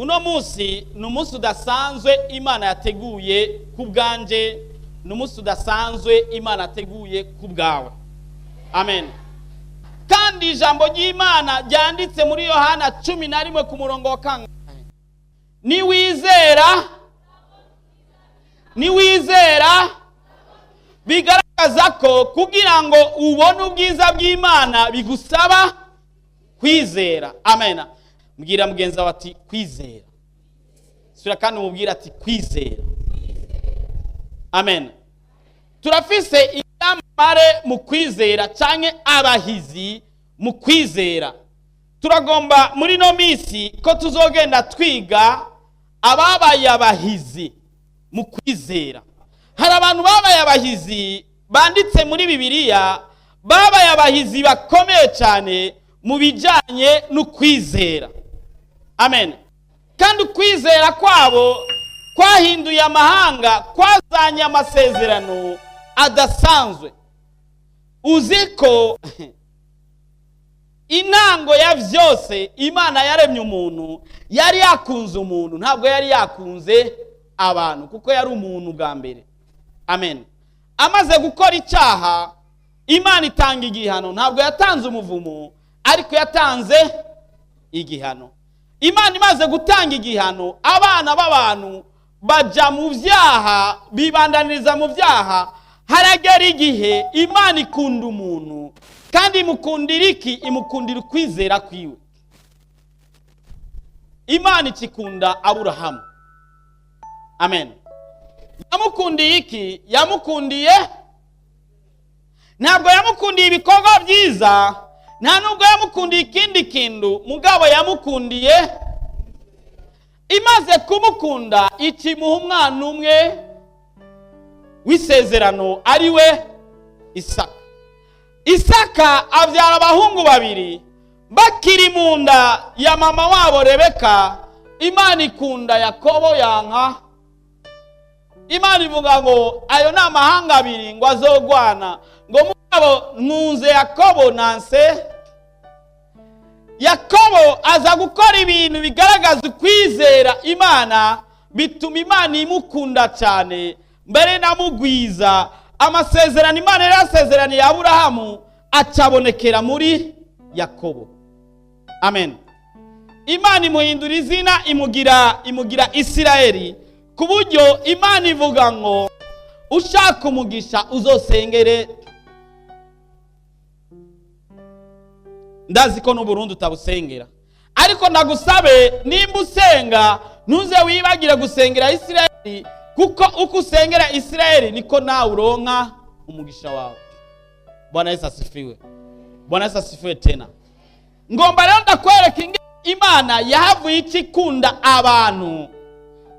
Uno munsi ni umunsi udasanzwe Imana yateguye ku bwanje, ni umunsi udasanzwe Imana yateguye ku bwawe. Amen. Kandi ijambo ry'Imana ryanditse muri Yohana 11 ku murongo wa kangahe? Niwizera, niwizera, bigaragaza ko kugira ngo ubone ubwiza bw'Imana bigusaba kwizera. Amen. Mbwira mugenzi wawe ati kwizera. Sura kandi umubwira ati kwizera. Amen. Turafise ibyamamare mu kwizera canke abahizi mu kwizera. Turagomba muri no minsi ko tuzogenda twiga ababaye abahizi mu kwizera. Hari abantu babaye abahizi banditse muri Bibiliya, babaye abahizi bakomeye cyane mu bijyanye no kwizera. Amen. Kandi ukwizera kwabo kwahinduye amahanga, kwazanye amasezerano adasanzwe. Uzi ko intango ya byose Imana yaremye umuntu, yari yakunze umuntu, ntabwo yari yakunze abantu, kuko yari umuntu bwa mbere. Amen. Amaze gukora icyaha, Imana itanga igihano. Ntabwo yatanze umuvumo, ariko yatanze igihano. Imana imaze gutanga igihano, abana b'abantu bajya mu byaha, bibandaniriza mu byaha. Haragera igihe Imana ikunda umuntu, kandi imukundira iki? Imukundira ukwizera kwiwe. Imana ikikunda Aburahamu. Amen. Yamukundiye iki? Yamukundiye, ntabwo yamukundiye ibikorwa byiza, nta nubwo yamukundiye ikindi kintu, mugabo yamukundiye. Imaze kumukunda, ikimuha umwana umwe w'isezerano, ari we Isaka. Isaka abyara abahungu babiri bakiri mu nda ya mama wabo Rebeka. Imana ikunda Yakobo, yanka. Imana ivuga ngo ayo ni amahanga abiri ngo azogwana, ngo mugabo nkunze Yakobo nanse. Yakobo aza gukora ibintu bigaragaza ukwizera Imana, bituma Imana imukunda cyane, mbere namugwiza amasezerano Imana yari yasezeraniye Aburahamu acabonekera muri Yakobo. Amen. Imana imuhindura izina, imugira Isirayeli, ku buryo Imana ivuga ngo ushaka umugisha uzosengere. Ndazi ko n'Uburundi utabusengera, ariko ndagusabe nimba usenga ntuze wibagire gusengera Isirayeli, kuko uko usengera Isirayeli niko nawe uronka umugisha wawe. Bwana Yesu asifiwe. Bwana Yesu asifiwe tena. Ngomba rero ndakwereka ingene Imana yahavuye ikikunda abantu.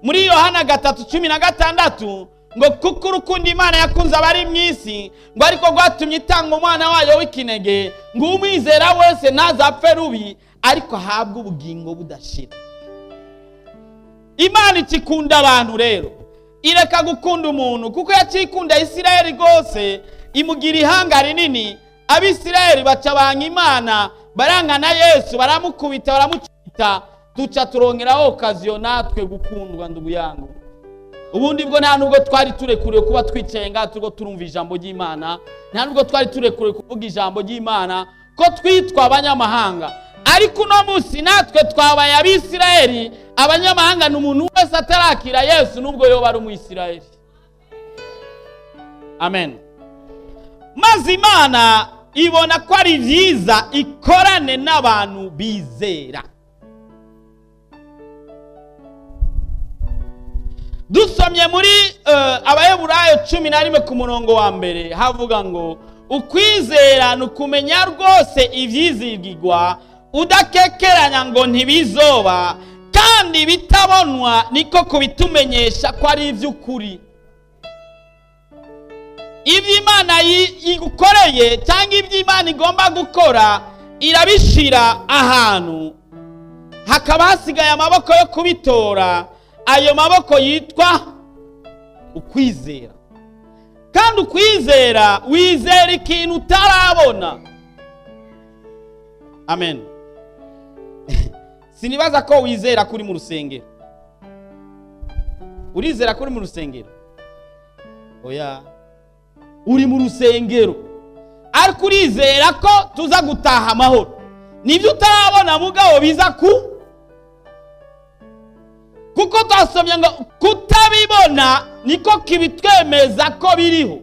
Muri Yohana 3:16 ngo kuko urukundo Imana yakunze abari mu isi, ngo ariko rwatumye itanga umwana wayo w'ikinege, ngo umwizera wese ntazapfe rubi, ariko ahabwe ubugingo budashira. Imana ikikunda abantu rero, ireka gukunda umuntu, kuko yakikunda Isirayeli rwose, imugira ihanga rinini. Abisirayeli baca banga Imana, barangana Yesu, baramukubita, baramucita, tuca turongeraho okaziyo natwe gukundwa. Ndugu yangu, ubundi bwo nta nubwo twari turekuriwe kuba twicaye ngaha turiko turumva ijambo ry'Imana, nta nubwo twari turekuriwe kuvuga ijambo ry'Imana, ko twitwa abanyamahanga. Ariko uno munsi natwe twabaye Abisirayeli. Abanyamahanga ni umuntu wese atarakira Yesu, nubwo yoba ari Umwisirayeli. Amen. Maze Imana ibona ko ari byiza ikorane n'abantu bizera. Dusomye muri Abaheburayo 11 ku murongo wa mbere, havuga ngo ukwizera ni ukumenya rwose ibyizigirwa, udakekeranya ngo ntibizoba, kandi bitabonwa niko kubitumenyesha ko ari iby'ukuri. Ibyo Imana igukoreye cyangwa ibyo Imana igomba gukora, irabishira ahantu hakaba hasigaye amaboko yo kubitora. Ayo maboko yitwa ukwizera. Kandi ukwizera, wizera ikintu utarabona. Amen. Sinibaza ko wizera ko uri mu rusengero. Urizera ko uri mu rusengero? Oya, uri mu rusengero, ariko urizera ko tuza gutaha amahoro? Nibyo utarabona, mugabo biza ku kuko twasomye ngo kutabibona niko kibitwemeza ko biriho.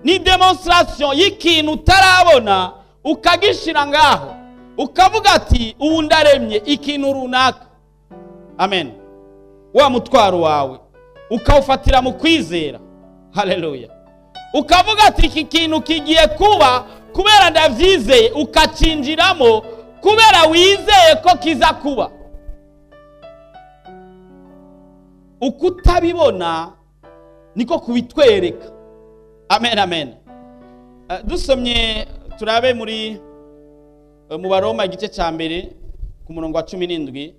Ni démonstration y'ikintu utarabona, ukagishira ngaho, ukavuga ati: "Ubu ndaremye ikintu runaka." Amen. Wa mutwaro wawe ukawufatira mu kwizera. Haleluya! Ukavuga ati: "Iki kintu kigiye kuba kubera ndabyizeye." Ukacinjiramo kubera wizeye ko kiza kuba. Uko utabibona niko kubitwereka. Amen, amen. Dusomye turabe muri mu Baroma igice cya 1 ku murongo wa 17.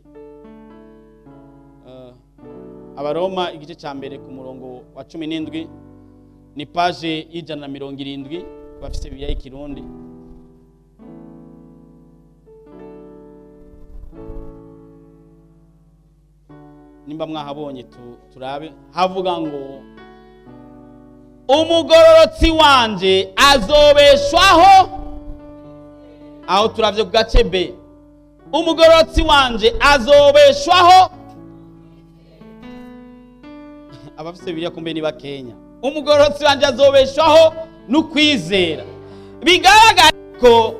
Abaroma igice cya 1 ku murongo wa 17, ni page y'170 bafise Bibiliya y'ikirundi. Nimba mwahabonye, turabe. Havuga ngo: "Umugororotsi wanje azobeshwaho." Aho turavye ku gace B. "Umugororotsi wanje azobeshwaho." Abafise Bibiliya kumbe ni bakenya. "Umugororotsi wanje azobeshwaho n'ukwizera." Bigaragara ko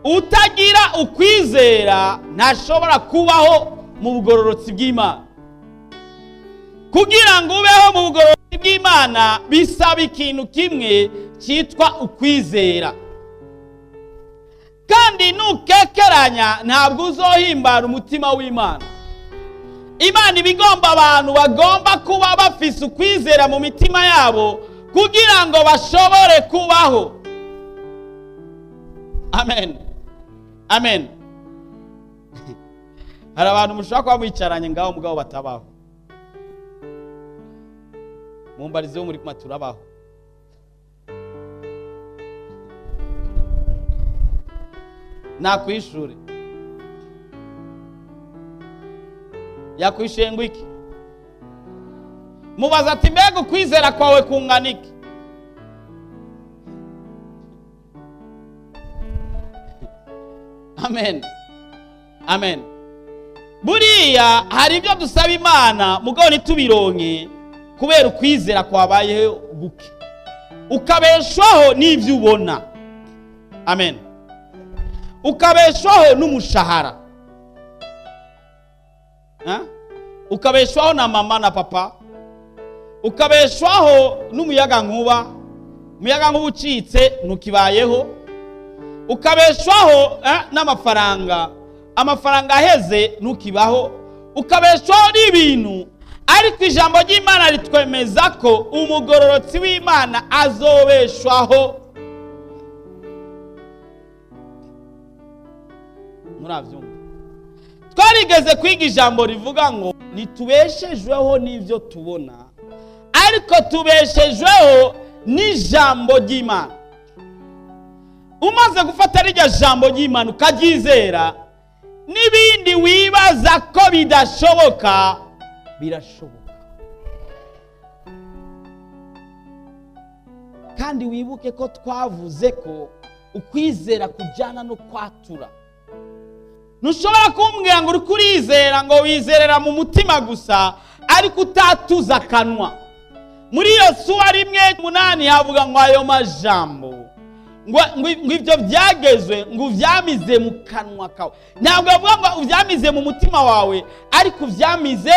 utagira ukwizera ntashobora kubaho mu bugororotsi bw'Imana. Kugira ngo ubeho mu bugororotsi bw'Imana bisaba ikintu kimwe cyitwa ukwizera. Kandi nukekeranya, ntabwo uzohimbara umutima w'Imana. Imana iba igomba abantu bagomba kuba bafise ukwizera mu mitima yabo kugira ngo bashobore kubaho. Amen, amen. Hari abantu mushobora kuba mwicaranye ngaho, mugabo batabaho. Mumbarize wo muri kuma turabaho. Nakwishure, yakwishuye ngo iki? Mubaza ati: "Mbega ukwizera kwawe kungana iki?" Amen, amen. Buriya hari ibyo dusaba Imana, mugabo ntitubironke kubera ukwizera kwabayeho guke. Ukabeshwaho n'ibyo ubona. Amen. Ukabeshwaho n'umushahara. Ha? Ukabeshwaho na mama na papa, ukabeshwaho n'umuyaga nkuba. Umuyaga nkuba ucitse, ntukibayeho. Ukabeshwaho n'amafaranga. Amafaranga aheze, ntukibaho. Ukabeshwaho n'ibintu. Ariko ijambo ry'Imana ritwemeza ko umugororotsi w'Imana azobeshwaho. Murabyumva? Twarigeze kwiga ijambo rivuga ngo ntitubeshejweho n'ibyo tubona, ariko tubeshejweho n'ijambo ry'Imana. Umaze gufata rirya jambo ry'Imana ukaryizera, n'ibindi wibaza ko bidashoboka birashoboka. Kandi wibuke ko twavuze ko ukwizera kujyana no kwatura. Ntushobora kumbwira ngo uri kurizera, ngo wizerera mu mutima gusa, ariko utatuza akanwa. Muri iyo suwa 1:8 havuga ngo ayo majambo, ngo ibyo byagezwe, ngo uvyamize mu kanwa kawe. Ntabwo bavuga ngo uvyamize mu mutima wawe, ariko uvyamize.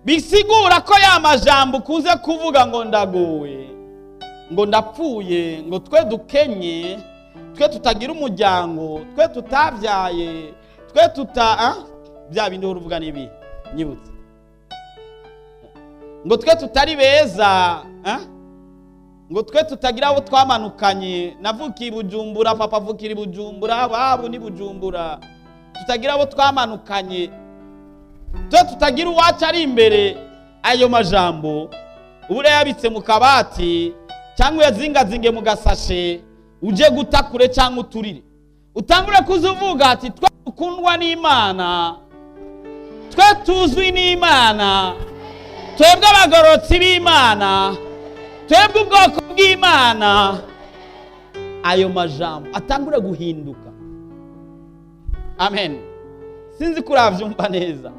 Bisigura ko ya majambo ukunze kuvuga ngo ndagowe, ngo ndapfuye, ngo twe dukenye, twe tutagira umuryango, twe tutabyaye, twe tuta bya bindi uhora uvuga n'ibi nyibutse, ngo twe tutari beza, ngo twe tutagira abo twamanukanye, navukiye i Bujumbura, papa avukira i Bujumbura, babo ni Bujumbura, tutagira abo twamanukanye, twe tutagira uwacu ari imbere. Ayo majambo uba urayabitse mu kabati cyangwa uyazingazinge mu gasashe, uje guta kure cyangwa uturire. Utangure kuza uvuga ati: "Twe dukundwa n'Imana, twe tuzwi n'Imana, twebwe abagororotsi b'Imana, twebwe ubwoko bw'Imana." Ayo majambo atangure guhinduka. Amen. Sinzi ko urabyumva neza.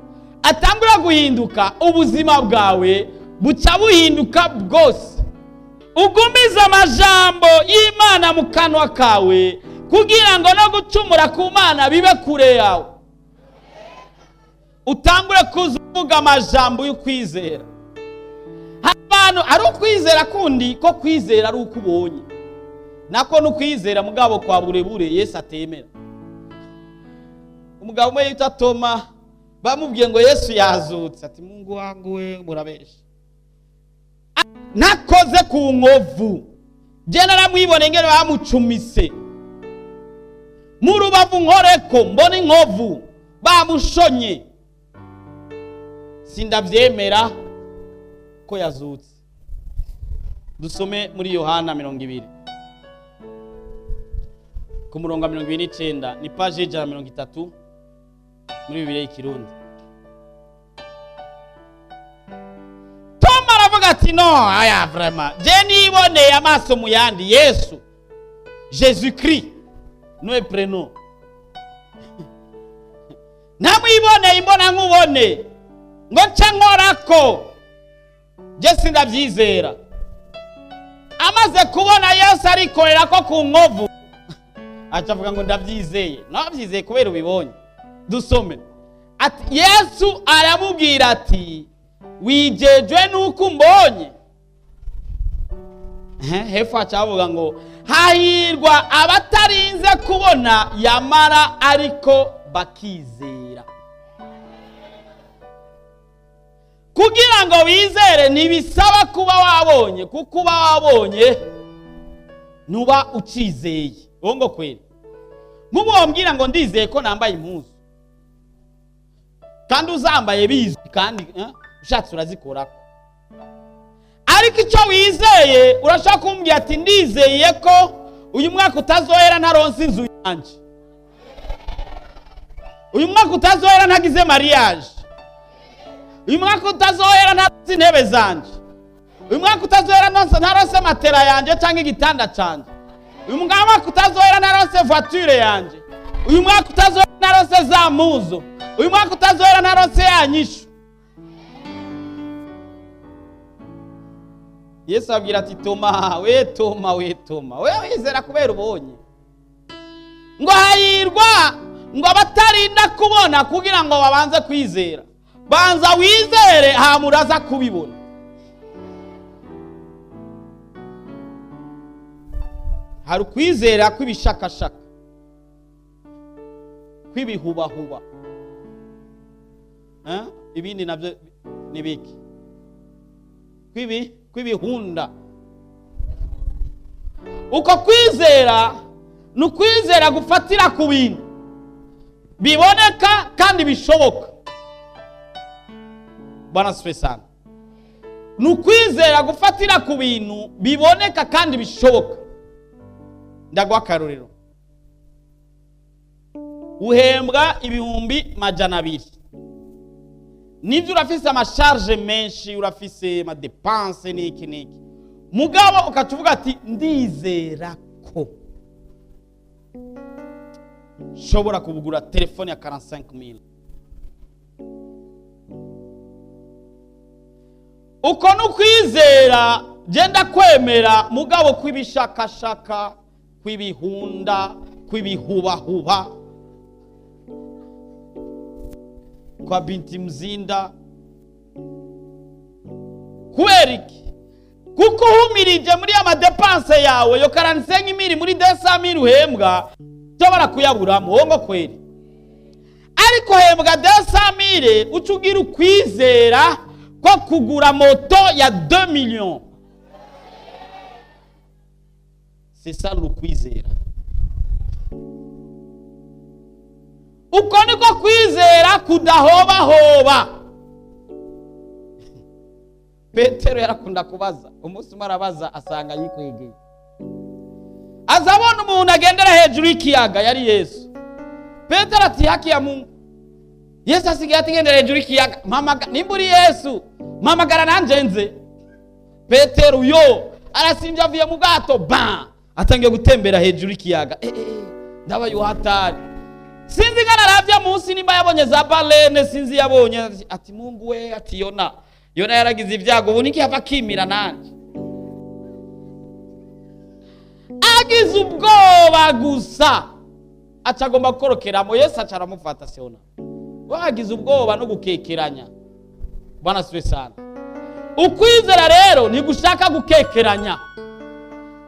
Atangura guhinduka, ubuzima bwawe buca buhinduka bwose. Ugumize amajambo y'Imana mu kanwa kawe kugira ngo no gucumura ku Mana bibe kure yawe. Utangure kuza uvuga amajambo y'ukwizera. Abantu ari ukwizera kundi ko kwizera ari uko ubonye, nako ni ukwizera mugabo kwa burebure Yesu atemera. Umugabo umwe yitwa Toma, bamubwiye ngo Yesu yazutse, ati: "Mungu wangu we, murabesha, nakoze ku nkovu, jye naramwibone ngene bamucumise mu rubavu, nkoreko mbona inkovu bamushonye, sindabyemera ko yazutse." Dusome muri Yohana 20 ku murongo wa 29, ni paje 130 muri Bibiliya y'ikirundi. Toma aravuga ati: "No, aya vraiment, je niboneye amaso mu yandi Yesu, Jésus Christ nom et prénom, namwiboneye imbona nkubone, ngo nca nkorako, je sindabyizera." Amaze kubona Yesu arikorera ko ku nkovu, aca avuga ngo: "Ndabyizeye." Nabyizeye kubera ubibonye. Dusome. Ati Yesu aramubwira ati: "Wijejwe nuko umbonye." Hepfo haca havuga ngo: "Hahirwa abatarinze kubona, yamara ariko bakizera." Kugira ngo wizere ntibisaba kuba wabonye, kuko uba wabonye ntuba ucizeye. Uwo ngo kwera nk'ubu wambwira ngo ndizeye ko nambaye impuzu, kandi uzambaye bizwi, kandi ushatse urazikurako. Ariko icyo wizeye, urashaka kumbwira ati: "Ndizeye ko uyu mwaka utazohera ntaronse inzu yanjye, uyu mwaka utazohera ntagize mariage, uyu mwaka utazohera ntaronse intebe zanjye, uyu mwaka utazohera ntaronse matera yanjye cyangwa igitanda cyanjye, uyu mwaka utazohera ntaronse voiture yanjye, uyu mwaka utazohera ntaronse za muzo, uyu mwaka utazohera ntaronse ya nyishu." Yesu abwira ati: "Toma we, Toma we, Toma we, wizera kubera ubonye." Ngo hahirwa ngo abatarinda kubona kugira ngo babanze kwizera. Banza wizere, hama uraza kubibona. Hari ukwizera kw'ibishakashaka, kw'ibihubahuba. Ibindi nabyo ni biki? Kw'ibihunda. Uko kwizera ni ukwizera gufatira ku bintu biboneka kandi bishoboka. Bwana asifiwe sana. Ni ukwizera gufatira ku bintu biboneka kandi bishoboka. Ndaguha akarorero. Uhembwa 200,000, nibyo, urafise ama charges menshi, urafise ama dépenses n'iki n'iki, mugabo ukaca uvuga ati: "Ndizera ko nshobora kugura telefone ya 45,000." Uko ni ukwizera genda kwemera, mugabo kw'ibishakashaka, kw'ibihunda, kw'ibihubahuba, kwa binti mzinda. Kubera iki? Kuko uhumirije muri ya ma dépenses yawe, yo 45,000 muri 200,000 uhembwa, ushobora kuyaburamo. Wowe ngo kweri, ariko uhembwa 200,000, uca ugira ukwizera ko kugura moto ya 2 millions. C'est ça l'ukwizera. Uko niko kwizera kudahobahoba. Petero yarakunda kubaza. Umunsi umwe arabaza, asanga yikwegeye. Azabona umuntu agendera hejuru y'ikiyaga, yari Yesu. Petero ati: "Haki ya Mungu, Yesu asigaye atigendera hejuru y'ikiyaga. Nimba uri Yesu, mpamagara nanje nze." Petero yo arasimbye, avuye mu bwato, ba atangiye gutembera hejuru y'ikiyaga. Ndabaye uhatari, sinzi ngana aravye munsi nimba yabonye za baleine, sinzi yabonye. Ati: "Mungu we," ati: "Yona, Yona yaragize ibyago, ubu niki yava akimira nanje." Agize ubwoba gusa, aca agomba gukorokeramo. Yesu aca aramufata: "Siyona, wagize ubwoba no gukekeranya." Bwana siwe sana. Ukwizera rero ntigushaka gukekeranya.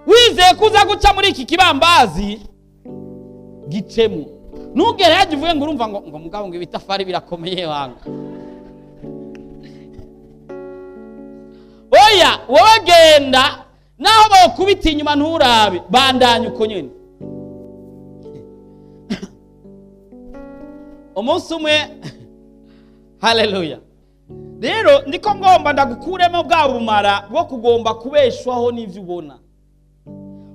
Wizeye ko uza guca muri iki kibambazi, gicemo. Ntugere hajya uvuge ngo urumva ngo mugabo ngo ibitafari birakomeye wanga. Oya, wowe genda, naho bawukubita inyuma nturabe, bandanya uko nyine. Umunsi umwe, haleluya. Rero ndiko ngomba ndagukuremo bwa bumara bwo kugomba kubeshwaho n'ibyo ubona,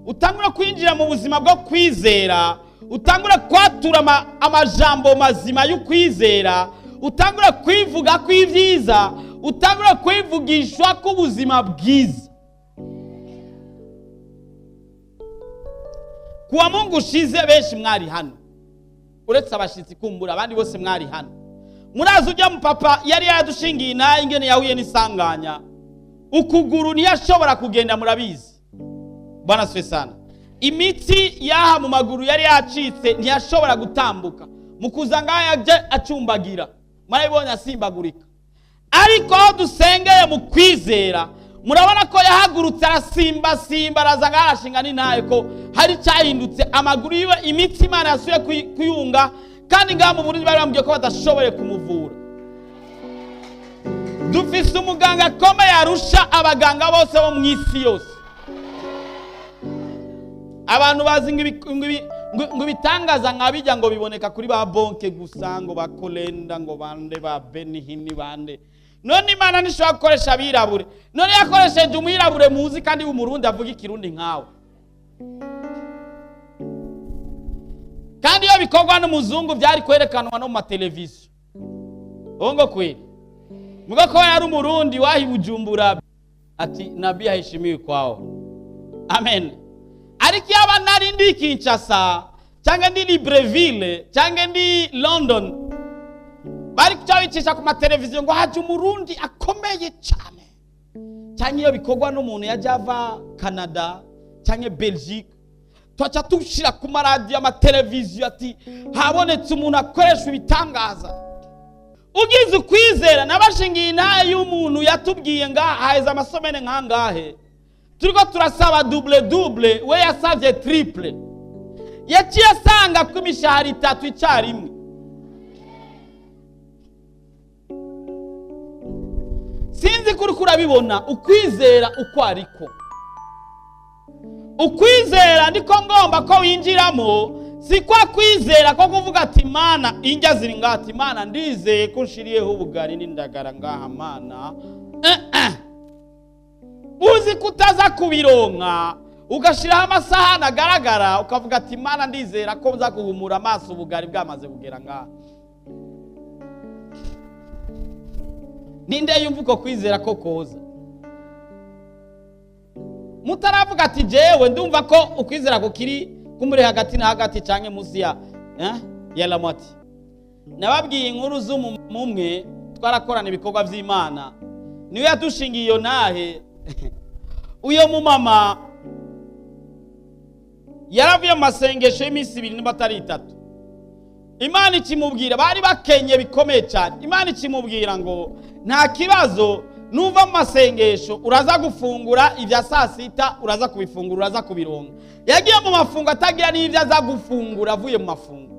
utangura kwinjira mu buzima bwo kwizera, utangura kwatura amajambo mazima y'ukwizera, utangura kwivuga kw'ibyiza, utangura kwivugishwa k'ubuzima bwiza. Kuwa Mungu ushize benshi mwari hano, uretse abashitsi kumbura, abandi bose mwari hano. Murazi ujya mu papa yari yaradushingiye inaha, ingene yahuye n'isanganya, ukuguru ntiyashobora kugenda. Murabizi. Bwana siwe sana. Imitsi yaha mu maguru yari yacitse, ntiyashobora gutambuka. Mu kuza ngaha yaje acumbagira, murabibonye asimbagurika. Ariko aho dusengeye mu kwizera, murabona ko yahagurutse, arasimbasimba, araza ngaha, arashinga n'intahe ko hari icyahindutse. Amaguru yiwe, imitsi, Imana yasubiye kuyunga. Kandi ngaha mu Burundi bari bambwiye ko badashoboye kumuvura. Dufise umuganga akomeye arusha abaganga bose bo mu isi yose. Abantu bazi ngo ibitangaza nka bijya ngo biboneka kuri ba Bonke gusa, ngo ba Kolenda, ngo bande, ba Benihini, bande. None Imana ntishobora gukoresha abirabure? None yakoresheje umwirabure muzi kandi w'Umurundi avuga Ikirundi nkawe? Kandi iyo bikorwa n'umuzungu byari kwerekanwa no mu mateleviziyo. Uwo ngo kweli muga ko yari Umurundi wahi Bujumbura, ati: "Nabii aheshimiwe kwao." Amen. Ariko iyo aba nari ndi Kinshasa cyangwa ndi Libreville cyangwa ndi London, bari kuca bicisha ku mateleviziyo ngo haje Umurundi akomeye cyane. Cyangwa iyo bikorwa n'umuntu yajya ava Canada cyangwa Belgique, tugaca dushyira ku maradiyo, amateleviziyo, ati habonetse umuntu akoresha ibitangaza. Ugize ukwizera, nabashingiye intahe y'umuntu yatubwiye ngaha haheze amasomene nkangahe, turiko turasaba double double, we yasavye triple, yaciye asanga ko imishahara itatu icyarimwe. Sinzi ko uriko urabibona ukwizera uko ariko. Ukwizera ndiko ngomba ko winjiramo si kwa kwizera ko kuvuga ati: "Mana, indya ziri ngaha," ati: "Mana, ndizeye ko nshiriyeho ubugari n'indagara ngaha, Mana." Uzi ko utaza kubironka, ugashyiraho amasahani agaragara, ukavuga ati: "Mana, ndizera ko nza guhumura amaso ubugari bwamaze kugera ngaha." Ninde yumva uko kwizera ko koza mutaravuga ati: "Jewe ndumva ko ukwizera kukiri kumuri hagati na hagati canke munsi ya lamati"? Nababwiye inkuru z'umumwe twarakorana ibikorwa by'Imana, niwe yadushingiye iyo ntahe. Uyo mumama yaravuye mu masengesho y'iminsi 2 niba atari 3, Imana ikimubwira, bari bakenye bikomeye cyane, Imana ikimubwira ngo: "Nta kibazo, nuva mu masengesho uraza gufungura ibya saa sita, uraza kubifungura, uraza kubironga." Yagiye mu mafungo atagira n'ibyo aza gufungura. Avuye mu mafungo,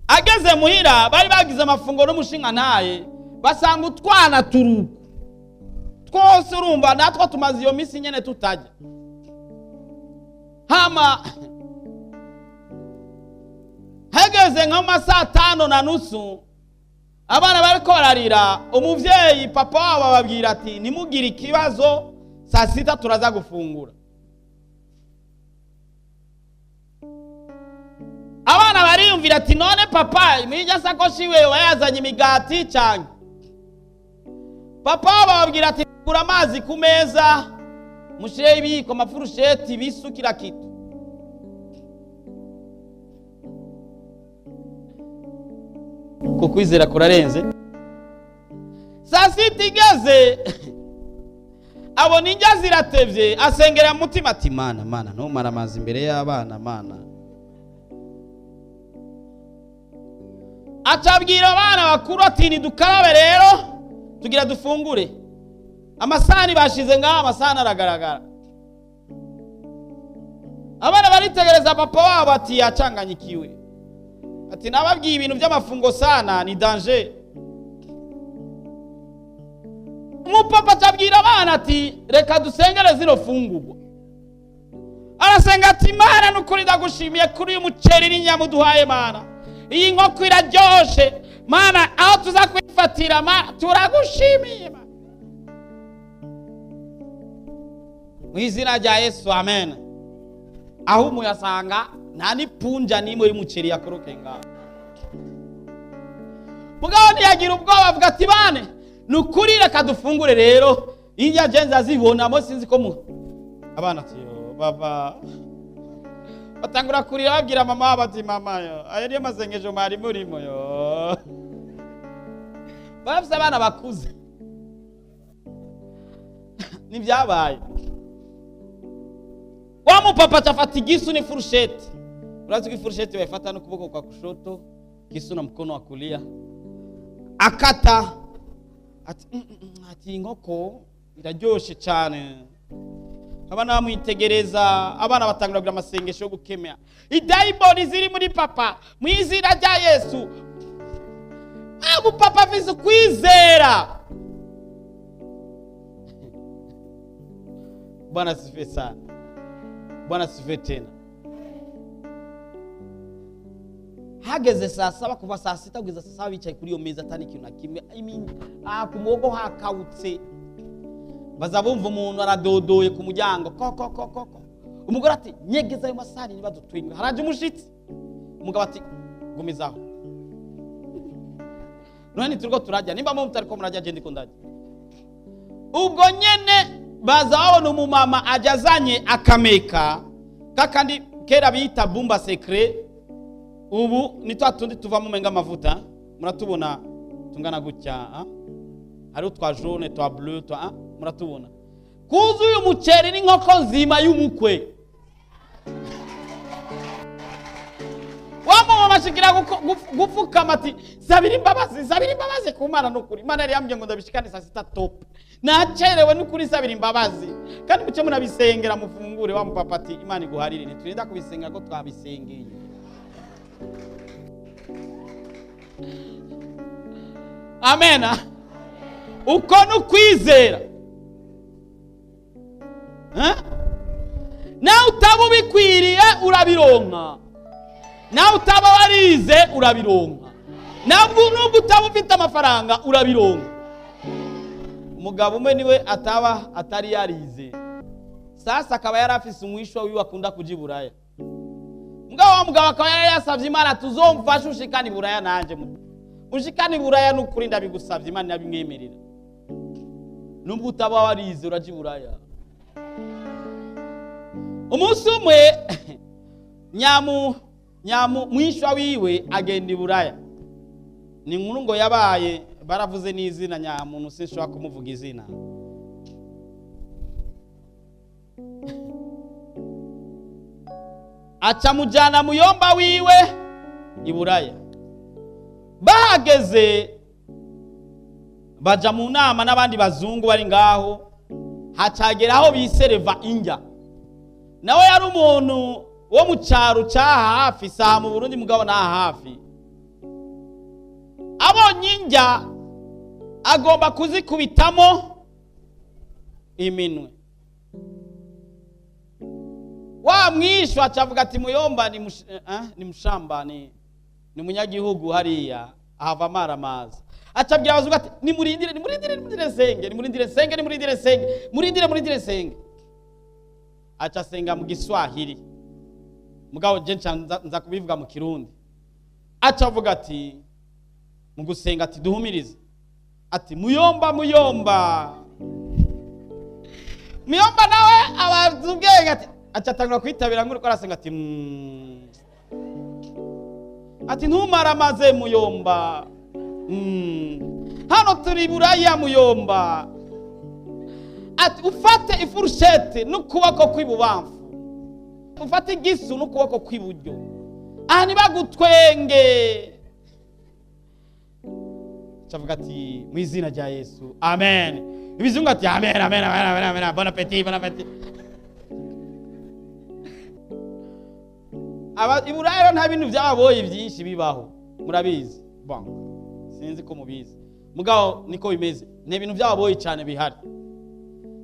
ageze muhira, bari bagize amafungo n'umushingantahe, basanga utwana turuku twose, urumva natwo tumaze iyo minsi nyene tutajya. Hama hageze nka mu masaa 5:30, abana bariko bararira, umuvyeyi papa wabo ababwira ati: "Ntimugire ikibazo." Saa sita turaza gufungura. Abana bariyumvira ati none papa mwirya sakoshi iwe wayazanye imigati cyane. Papa bababwira ati gura amazi ku meza, mushireho ibiyiko, amafurusheti, ibisu, kila kitu. Uko kwizera kurarenze. Saa sita igeze, abona indya ziratevye, asengera mu mutima ati mana, mana, ntumare amazi imbere y'abana, mana. Acabwira abana bakuru ati nidukarabe rero tugira dufungure. Amasahani bashize ngaho, amasahani aragaragara. Abana baritegereza papa wabo ati yacanganyikiwe, ati nababwiye ibintu by'amafungo sana ni danger. Umupapa acabwira abana ati reka dusengere zino fungurwa. Arasenga ati Mana nukuri ndagushimiye kuri uyu muceri n'inyama uduhaye Mana, iyi nkoko iraryoshe Mana, aho tuza kwifatira Mana turagushimiye Mana, mu izina rya Yesu amen. Aho umuyasanga nta n'ipunja n'imwe y'umuceri yakoroke ngaho. Mugabo ntiyagira ubwoba, avuga ati bane nukuri reka dufungure rero, indya je nzazibonamo sinzi ko mu abana ati yo baba batangura kurira babwira mama wabo ati mama yo ayo niyo masengesho mwari murimo yo. Bafise abana bakuze nivyabaye. Wa mupapa acafata igisu n'ifurusheti. Urazi ko ifurusheti bayifata n'ukuboko kwa kushoto, kisu na mkono wa kulia. Akata ati, ati inkoko iraryoshe cyane. Abana bamwitegereza, abana batangura kugira amasengesho yo gukemera idayimoni ziri muri papa mu izina rya Yesu. Umupapa afise ukwizera. Bwana asifiwe sana. Bwana asifiwe tena. Hageze saa saba, kuva saa sita kugeza saa saba bicaye kuri iyo meza atari ikintu na kimwe. Ku muhogo hakawutse. Baza bumva umuntu aradodoye ku muryango ko ko ko ko ko. Umugore ati nyegeza ayo masahani ntibadutwinge, haraje umushitsi. Umugabo ati gumizaho, none turiko turajya, nimba mu mutariko murajya je ndiko ndajya. Ubwo nyene baza babona umumama aja azanye akameka kakandi kera bita bumba secret, ubu ni twa tundi tuvamo umenga amavuta, muratubona tungana gutya, ha? Hariho twa jaune, twa bleu, twa, ha? Muratubona kuzuye umuceri n'inkoko nzima y'umukwe. Wa mumama ashikira gupfukama ati sabira imbabazi, sabira imbabazi ku Mana n'ukuri. Imana yari yambwiye ngo ndabishikane saa sita top, nacerewe n'ukuri, sabira imbabazi. Kandi muce munabisengera mufungure. Wa mupapa ati Imana iguharire, ntiturinda kubisengera ko twabisengeye. Amena. Uko nukwizera. Nawe utaba ubikwiriye urabironka, nawe utaba warize urabironka, nubwo utaba ufite amafaranga urabironka. Umugabo umwe niwe ataba atari yarize, sasa akaba yari afise umwisho wiwe akunda kuja i Buraya. Mugabo wa mugabo akaba yari yasavye Imana tuzomfashe ushikane i Buraya, nanje ushikane i Buraya n'ukuri ndabigusavye, Imana irabimwemerera. Nubwo utaba warize uraja i Buraya. Umunsi umwe nyamu mwishwa wiwe agenda i Buraya. Ni inkuru ngo yabaye, baravuze n'izina nyamuntu, sinshobora kumuvuga izina. Aca mujana muyomba wiwe i Buraya. Bahageze baja mu nama n'abandi bazungu bari ngaho, hacagera aho bisereva indya. Nawe yari umuntu wo mu cyaro cyaha hafi, saha mu Burundi mugabo naha hafi. Abonye indya agomba kuzikubitamo iminwe. Wa mwishwa acavuga ati muyomba ni mushamba, ni umunyagihugu hariya ahava amaramaza. Acabwira abazungu ati: "Nimurindire, nimurindire, nimurindire senge, nimurindire senge, nimurindire senge, murindire, murindire senge." Aca asenga mu Giswahili, mugabo je nca nza kubivuga mu Kirundi. Aca avuga ati mu gusenga ati: "Duhumirize." Ati: "Muyomba, muyomba, muyomba." Nawe abazi ubwenge ati, aca atangura kwitabira nk'uriko arasenga ati ati: "Ntumaramaze muyomba. Hano turi Buraya muyomba." Ati: "Ufate ifurushete n'ukuboko kw'ibubamfu, ufate igisu n'ukuboko kw'iburyo, aha ntibagutwenge." Cavuga ati: "Mu izina rya Yesu, amen." Ibizungu ati: "Amen, amen, amen, amen, amen, bon appétit, bon appétit." Aba Iburaya rero nta bintu byababoye byinshi bibaho, murabizi. Bon, sinzi ko mubizi, mugabo niko bimeze, ni ibintu byababoye cyane bihari.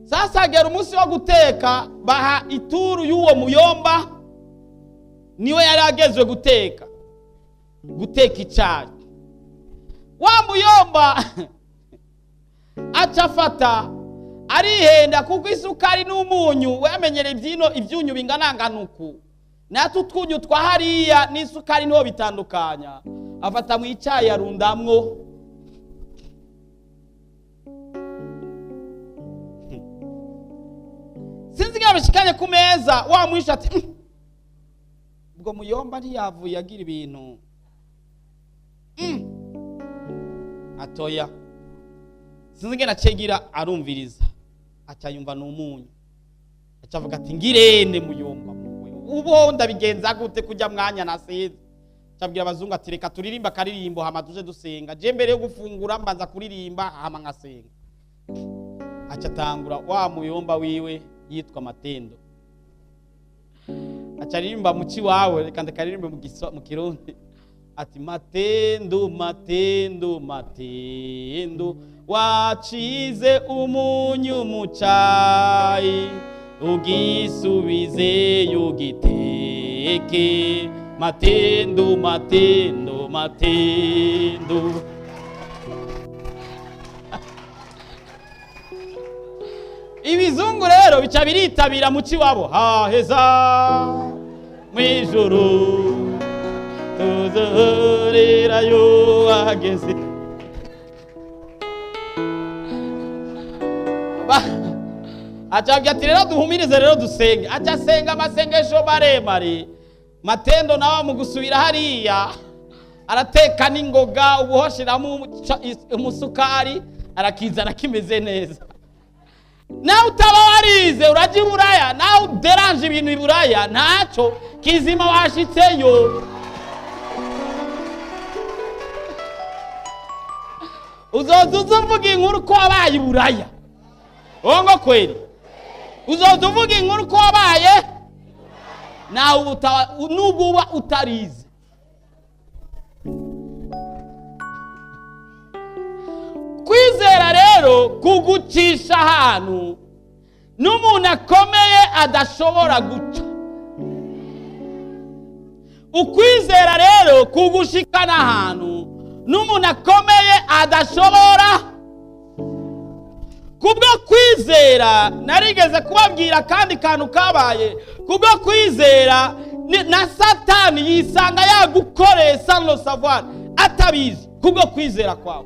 Sasa hagera umunsi wo guteka, baha ituru y'uwo muyomba, niwe yari agezwe guteka icyayi. Wa muyomba aca afata arihenda, kuko isukari n'umunyu we amenyereye ibyino, ibyunyu bingana uku, natwe utwunyu twa hariya n'isukari niho bitandukanya. Afata mu icyayi arundamwo. Sinzi ingene bishikanye ku meza, wa mwisha ati: "Ubwo muyomba ntiyavuye agira ibintu." Atoya, sinzi ingene acegira arumviriza, aca yumva ni umunyu. Aca avuga ati: "Ngirene muyomba muwe, ubu ndabigenza gute kujya mwanya nasize?" Cabwira abazungu ati: "Reka turirimba akaririmbo hama tuje dusenga. Je mbere yo gufungura mbanza kuririmba hama nkasenga." Aca atangura, wa muyomba wiwe yitwa Matendo, aca aririmba mu ciwawe, reka ndakaririmbe mu Kirundi, ati: "Matendo, matendo, matendo, wacize umunyu mu cayi, ugisubizeyo ugiteke, matendo, matendo, matendo." Ibizungu rero bica biritabira mu ciwabo: "Haheza mw'ijuru tuzohorerayo hageze." Acabwira ati: "Rero duhumirize, rero dusenge." Aca asenga amasengesho maremare. Matendo nawe mu gusubira hariya arateka n'ingoga, ubuhoshiramo umusukari, arakizana kimeze neza. Nawe utaba warize urajya Iburaya, nawe uderanje ibintu Iburaya, ntacyo kizima washitseyo. Uzoza uza uvuga inkuru ko wabaye Iburaya, wongo kweli? Uzoza uvuga inkuru ko wabaye, nawe nubwo uba utarize. Kwizera rero kugucisha ahantu n'umuntu akomeye adashobora guca. Ukwizera rero kugushikana ahantu n'umuntu akomeye adashobora. Kubwo kwizera, narigeze kubabwira akandi kantu kabaye kubwo kwizera, na Satani yisanga yagukoreye sans le savoir, atabizi, kubwo kwizera kwawe.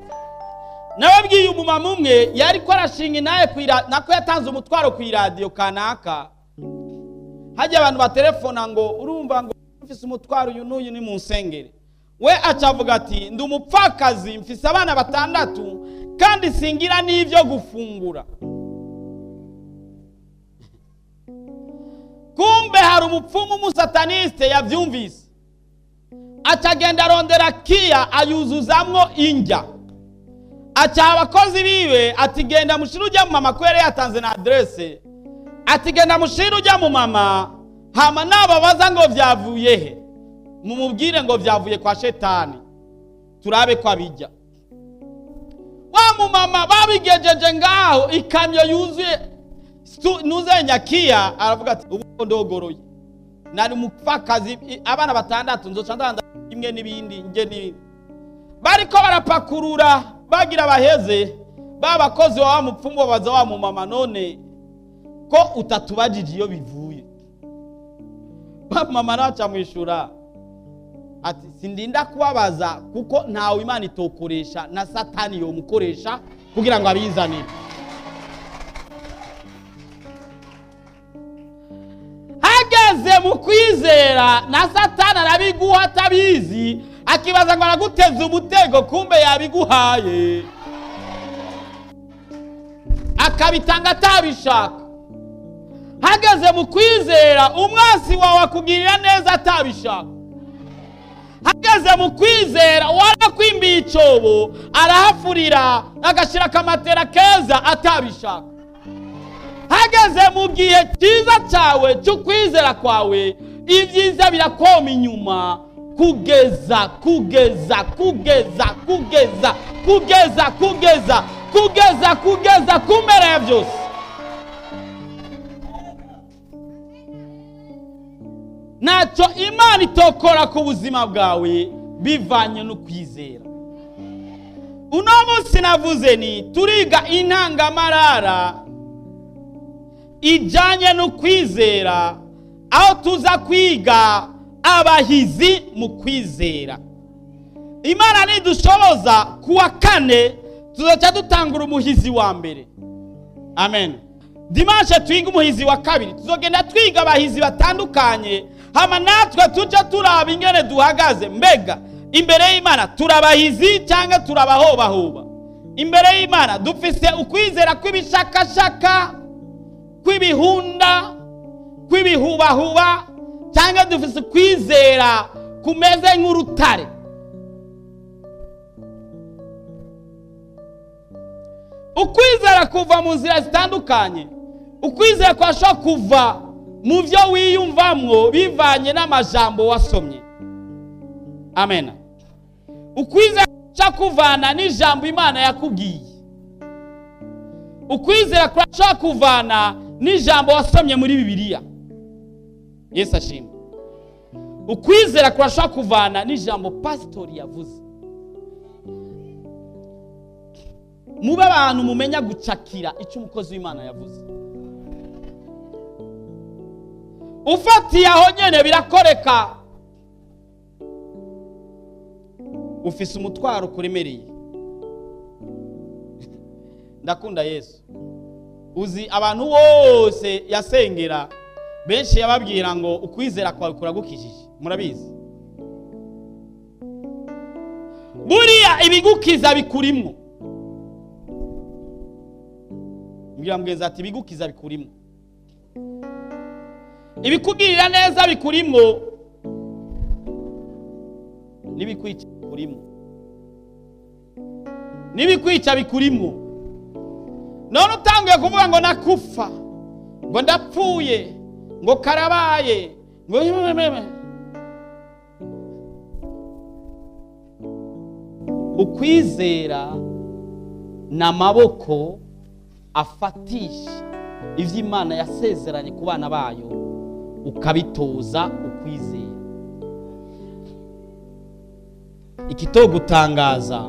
Nababwiye umumama umwe yari ko arashinga inaye, nako yatanze umutwaro ku iradiyo kanaka, hajya abantu baterefona ngo: "Urumva," ngo, "mfise umutwaro uyu n'uyu, ni mu nsengere." We aca avuga ati: "Ndi umupfakazi, mfise abana batandatu kandi singira n'ibyo gufungura." Kumbe hari umupfumu w'umusataniste yabyumvise, aca agenda arondera kiya ayuzuzamwo indya, aca abakozi biwe ati: "Genda mushire ujya mu mama," ko yari yatanze na aderese, ati: "Genda mushire ujya mu mama, hama nababaza ngo vyavuye he, mumubwire ngo vyavuye kwa Shetani, turabe ko abijya." Wa mumama babigejeje ngaho, ikamyo yuzuye nuzenya kiya, aravuga ati: "Ubu ndogoroye, nari umupfakazi, abana batandatu, nzoca ndanda imwe n'ibindi nge n'ibindi." Bariko barapakurura. Bagira baheze, ba bakozi wa mupfumu babaza wa mumama: "None ko utatubajije iyo bivuye?" Ba mama nawe acamwishura ati: "Sindinda kubabaza, kuko ntawe Imana itokoresha, na Satani yomukoresha kugira ngo abizanire." Hageze mu kwizera, na Satani arabiguha atabizi, akibaza ngo araguteza umutego, kumbe yabiguhaye, akabitanga atabishaka. Hageze mu kwizera, umwansi wawe akugirira neza atabishaka. Hageze mu kwizera, warakwimbiye icyobo arahafurira, agashyira akamatera keza atabishaka. Hageze mu gihe cyiza cyawe cyo kwizera kwawe, ibyiza birakoma inyuma kugeza kugeza kugeza kugeza kugeza kugeza kugeza kugeza ku mpera ya byose. Ntacyo Imana itokora ku buzima bwawe bivanye no kwizera. Uno munsi navuze ni turiga intangamarara ijyanye no kwizera, aho tuza kwiga abahizi mu kwizera. Imana nidushoboza, kuwa kane tuzaca dutangura umuhizi wa mbere. Amen. Dimanche twiga umuhizi wa kabiri. Tuzogenda twiga abahizi batandukanye, hama natwe tujye turaba ingene duhagaze. Mbega imbere y'Imana turabahizi cyangwa turabahobahoba? Imbere y'Imana dufise ukwizera kw'ibishakashaka, kw'ibihunda, kw'ibihubahuba, cyangwa dufise ukwizera kumeze nk'urutare? Ukwizera kuva mu nzira zitandukanye. Ukwizera kwashobora kuva mu byo wiyumvamwo bivanye n'amajambo wasomye. Amen. Ukwizera kurashobora kuvana n'ijambo Imana yakubwiye. Ukwizera kurashobora kuvana n'ijambo wasomye muri Bibiliya. Yesu ashimwe. Ukwizera kurashobora kuvana n'ijambo pasitori yavuze. Mube abantu mumenya gucakira icyo umukozi w'Imana yavuze. Ufatiye aho nyine birakoreka. Ufise umutwaro ukuremereye. Ndakunda Yesu. Uzi abantu bose yasengera, benshi yababwira ngo: "Ukwizera kwawe kuragukijije." Murabizi, buriya ibigukiza bikurimwo. Mbwira mugenzi ati: "Ibigukiza bikurimwo, ibikugirira neza bikurimwo, n'ibikwica bikurimwo, n'ibikwica bikurimwo." None utanguye kuvuga ngo nakufa, ngo ndapfuye, ngo karabaye, ngo ukwizera ni amaboko afatisha ivyo Imana yasezeranye ku bana bayo, ukabitoza ukwizera. Ikitogutangaza,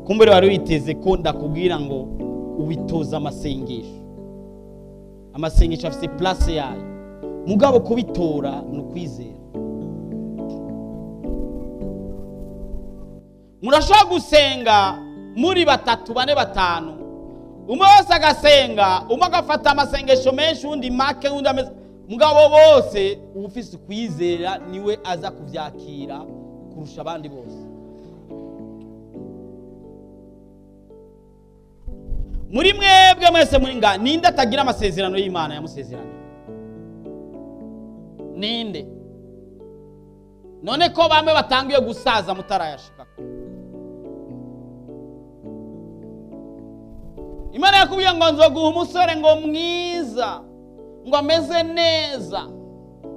kumbere wari witeze ko ndakubwira ngo ubitoza amasengesho. Amasengesho afise place yayo, mugabo kubitora ni ukwizera. Murashobora gusenga muri batatu, bane, batanu, umwe wese agasenga, umwe agafata amasengesho menshi, undi make, undi ameze, mugabo bose ufise ukwizera niwe aza kuvyakira kurusha abandi bose. Muri mwebwe mwese muri nga, ninde atagira amasezerano y'Imana yamusezeraniye? Ninde? None ko bamwe batangiye gusaza mutarayashika? Imana yakubwiye ngo nzoguha umusore ngo mwiza, ngo ameze neza.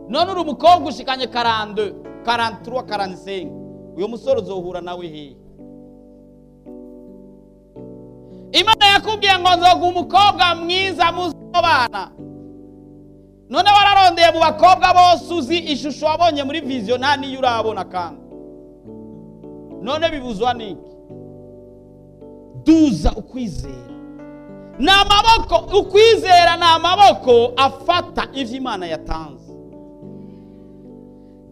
None uri umukobwa ushikanye 42, 43, 45, uyo musore uzohura nawe hehe? Imana yakubwiye ngo nzoguha umukobwa mwiza muzobana. None wararondeye mu bakobwa bose uzi, ishusho wabonye muri vision nta niyo urabona. Kandi none bibuzwa n'iki? Duza ukwizera. Ni amaboko, ukwizera ni amaboko afata ivyo Imana yatanze.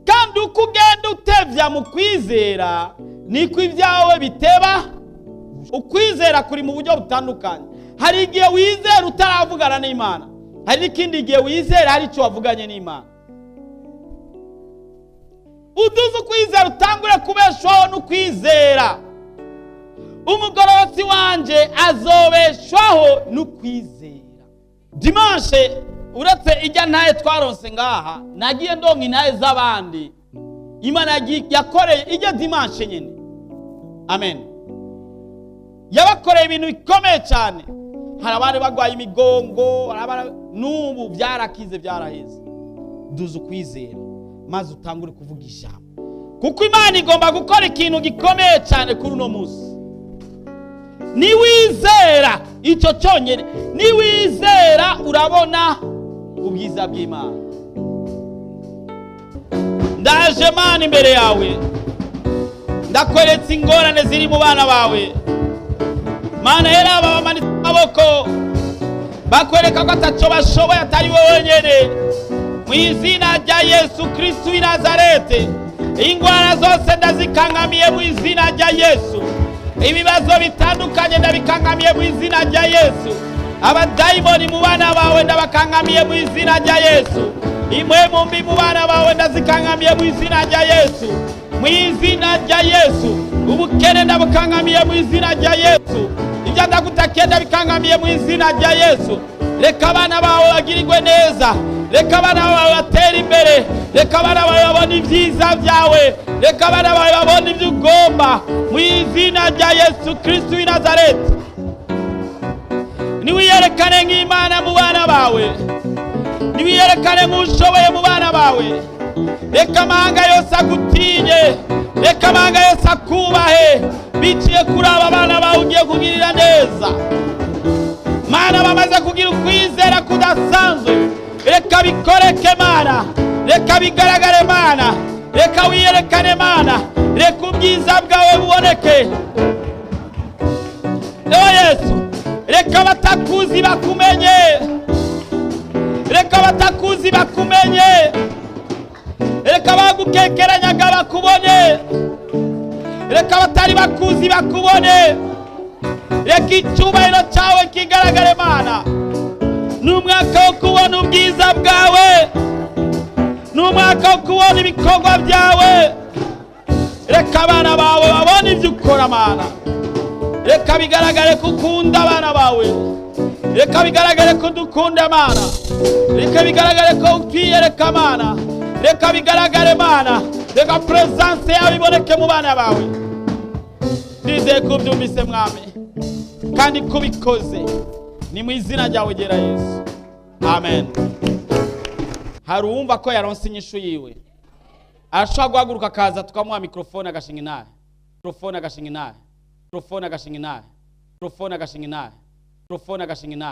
Kandi uko ugenda utevya mu kwizera, niko ibyawe biteba. Ukwizera kuri mu buryo butandukanye. Hari igihe wizera utaravugana n'Imana, hari n'ikindi gihe wizera hari icyo wavuganye n'Imana. Uduze ukwizera, utangure kubeshwaho n'ukwizera. Umugororotsi wanje azobeshwaho n'ukwizera. Dimanche, uretse ijya ntaye twaronse ngaha, nagiye ndonka intaye z'abandi Imana yakoreye ijya dimanche nyine. Amen. Yabakoreye ibintu bikomeye cyane. Hari abari barwaye imigongo, n'ubu byarakize, byaraheze. Duze ukwizera maze utangure kuvuga ijambo, kuko Imana igomba gukora ikintu gikomeye cyane kuri uno munsi. Niwizera icyo cyonyine, niwizera urabona ubwiza bw'Imana. Ndaje Mana imbere yawe, ndakweretse ingorane ziri mu bana bawe. Mana, yari aba bamanitse amaboko bakwereka ko ataco bashoboye, atari wowe wenyene. Mu izina rya Yesu Kristu w'i Nazarete, ingwara zose ndazikangamiye mu izina rya Yesu. Ibibazo bitandukanye ndabikangamiye mu izina rya Yesu. Abadayimoni mu bana bawe ndabakangamiye mu izina rya Yesu. Impwemu mbi mu bana bawe ndazikangamiye mu izina rya Yesu. Mu izina rya Yesu, ubukene ndabukangamiye mu izina rya Yesu. Ibyo ndagutakiye ndabikangamiye mu izina rya Yesu. Reka abana bawe bagirirwe neza, reka abana bawe batere imbere, reka abana bawe babone ibyiza byawe, reka abana bawe babone ibyo ugomba mu izina rya Yesu Kristu w'i Nazareti. Niwiyerekane nk'Imana mu bana bawe, niwiyerekane nk'ushoboye mu bana bawe. Reka amahanga yose agutinye, reka amahanga yose akubahe biciye kuri aba bana bawe ugiye kugirira neza. Mana, bamaze kugira ukwizera kudasanzwe, reka bikoreke Mana, reka bigaragare Mana, reka wiyerekane Mana, reka ubwiza bwawe buboneke. Ewe Yesu, reka abatakuzi bakumenye, reka abatakuzi bakumenye, reka abagukekeranyaga bakubone, reka abatari bakuzi bakubone, reka icyubahiro cyawe kigaragare Mana. Ni umwaka wo kubona ubwiza bwawe, ni umwaka wo kubona ibikorwa byawe. Reka abana bawe babone ibyo ukora Mana, reka bigaragare ko ukunda abana bawe, reka bigaragare ko dukunda Mana, reka bigaragare ko utwiyereka Mana, reka bigaragare Mana, reka presence yawe iboneke mu bana bawe. Nizeye ko ubyumvise Mwami, kandi ko ubikoze. Ni mu izina ryawe gera Yesu, amen. Hari uwumva ko yaronse inyishu yiwe, arashobora guhaguruka akaza tukamuha mikrofone agashinga intahe, mikrofone agashinga intahe, mikrofone agashinga intahe, mikrofone agashinga intahe, mikrofone agashinga intahe.